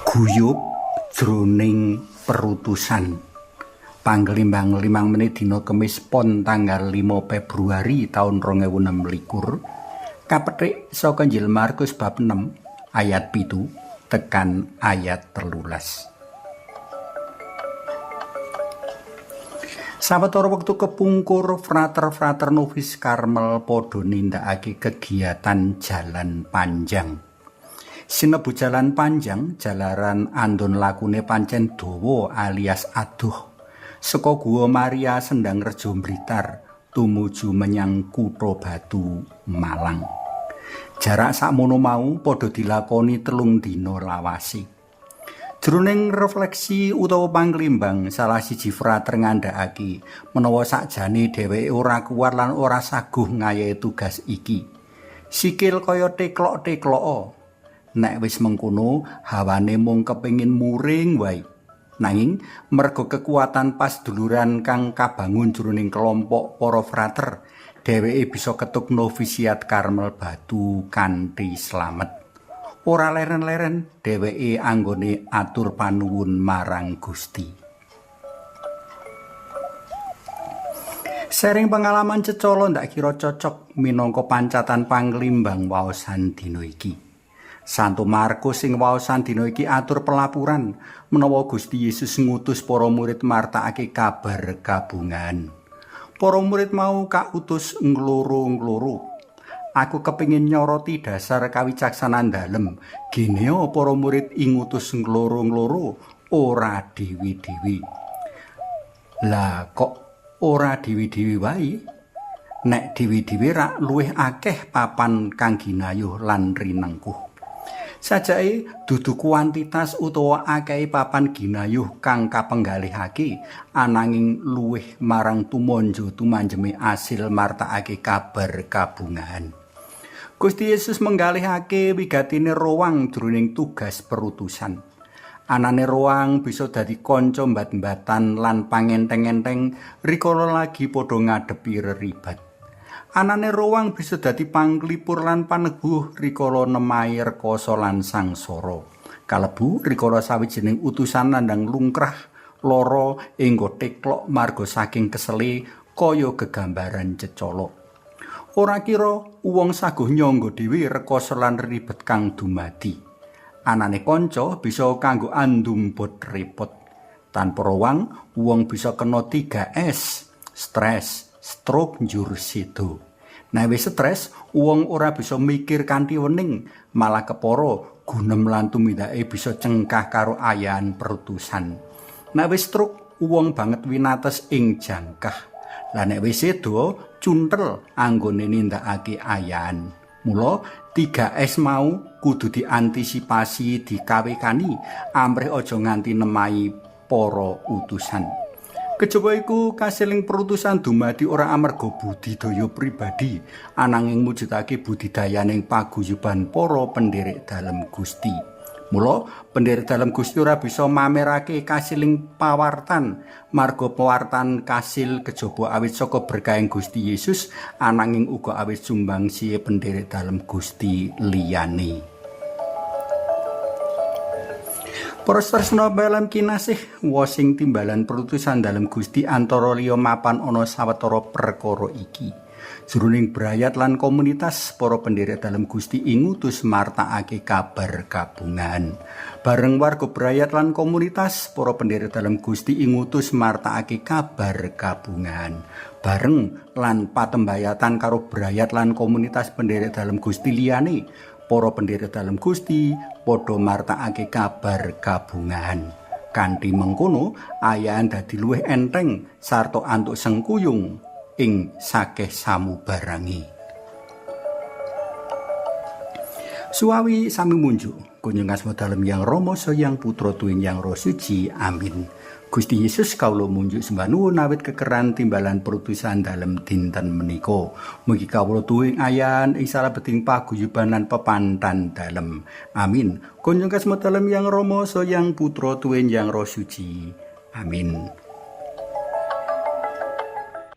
Guyub jroning perutusan. Panglimbang 5 menit dina Kemis Pon tanggal 5 Februari taun 2026 kapethik saka Injil Markus bab 6 ayat 7 tekan ayat 13. Sawetara wektu kepungkur frater-frater novis Karmel padha nindakake kegiatan jalan panjang. Sinebu jalan panjang jalaran andon lakune pancen dawa alias adoh. Saka Gua Maria Sendang Rejo Blitar tumuju menyang Kutha Batu Malang. Jarak sakmono mau padha dilakoni 3 dina lawase. Jroning refleksi utawa panglimbang salah siji frater ngandhakake menawa sakjane dheweke ora kuat lan ora saguh ngayahi tugas iki. Sikil kaya teklok-tekloka. Nek wis mengkono hawane mung kepengin muring wae. Nanging merga kekuatan pasduluran kang kabangun jroning kelompok para frater, dheweke bisa ketuk novisiat Karmel Batu kanthi slamet. Ora leren-leren dheweke anggone atur panuwun marang Gusti. Sharing pengalaman cecala ndak kira cocok minangka pancatan panglimbang waosan dina iki. Santo Markus sing waosan dina iki atur pelapuran menawa Gusti Yesus ngutus para murid martakake kabar kabungan. Para murid mau kautus ngloro-ngloro. Aku kepingin nyoroti dasar kawicaksanan dalem. Geneo para murid ingutus ngloro-ngloro ora dewi-dewi. Lah kok ora dewi-dewi wae? Nek dewi-dewi rak luwih akeh papan kang ginayuh lan rinengkuh. Sajake dudu kuantitas utawa akehe papan ginayuh kang kapenggalihake, ananging luwih marang tumanja tumanjeme asil martakake kabar kabungahan. Gusti Yesus menggalihake wigatine rowang jroning tugas perutusan. Anane rowang bisa dadi kanca mbat-mbatan lan pangenteng-enteng rikala lagi padha ngadepi reribat. Anane rowang bisa dadi pangklipur lan paneguh rikala nemahi rekoso lan sangsara. Kalebu rikala sawijining utusan nandhang lungkrah lara enggo teklok marga saking kesele kaya gegambaran cecala. Ora kira wong saguh nyangga dhewe rekoso lan ribet kang dumadi. Anane kanca bisa kanggo andum bot repot. Tanpa rowang, wong bisa kena 3S, stres, stroke njur sedo. Nek wis stres, wong ora bisa mikir kanthi wening, malah kepara gunem lan tumindake bisa cengkah karo ayahan perutusan. Nek wis stroke, wong banget winates ing jangkah. Lah nek wis sedo, cuntel anggone nindakake ayahan. Mula 3S mau kudu diantisipasi dikawekani amrih aja nganti nemahi para utusan. Kejaba iku kasiling perutusan dumadi ora amarga budidaya pribadi, ananging mujudake budidayaning paguyuban para penderek dalem Gusti. Mula penderek dalem Gusti ora bisa mamerake kasiling pawartan, marga pawartan kasil kejaba awit saka berkahing Gusti Yesus, ananging uga awit sumbangsihe penderek dalem Gusti liyane. Para tresna dalam kinasih, wasing timbalan perutusan dalem Gusti antara liya mapan ana sawetara perkara iki. Jroning brayat lan komunitas para penderek dalem Gusti ingutus martakake kabar kabungahan. Bareng warga brayat lan komunitas para penderek dalem Gusti ingutus martakake kabar kabungahan. Bareng lan patembayatan karo brayat lan komunitas penderek dalem Gusti liyane, para penderek dalem Gusti padha martakake kabar kabungahan. Kanthi mengkono, ayahan dadi luwih enteng sarta antuk sengkuyung ing sakeh samubarangi. Suwawi sami munjuk, kunjung asma dalem Yang Rama Sang Putra tuwin Yang Roh Suci. Amin. Gusti Yesus kawula munjuk sembah nuwun awit kekeran timbalan perutusan dalem dinten menika. Mugi kawula tuwin ayan ing salebeting paguyuban lan pepantan dalem. Amin. Kunjung asma dalem Yang Rama Sang Putra tuwin Yang Roh Suci. Amin.